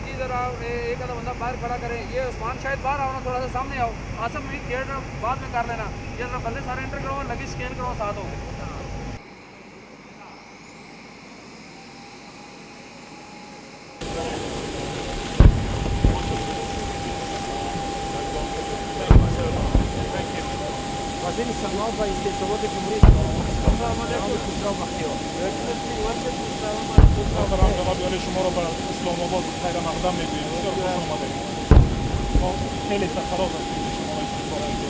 जी जरा एक आधा बंदा बाहर खड़ा करें। ये उस्मान शायद बाहर आओ ना, थोड़ा सा सामने आओ। आसम भी गेट बाद में कर लेना। ये जरा बंदे सारे एंटर करो, लगेज स्कैन करो साथ हो। وزیر صنعت و استحصالات جمهوری خسرو بختیار. محترم جناب عالی، شما را به اسلام آباد خیر مقدم میگوییم. بسیار خوش آمدید. ما خیلی سرفراز هستیم که شما را استقبال میکنیم.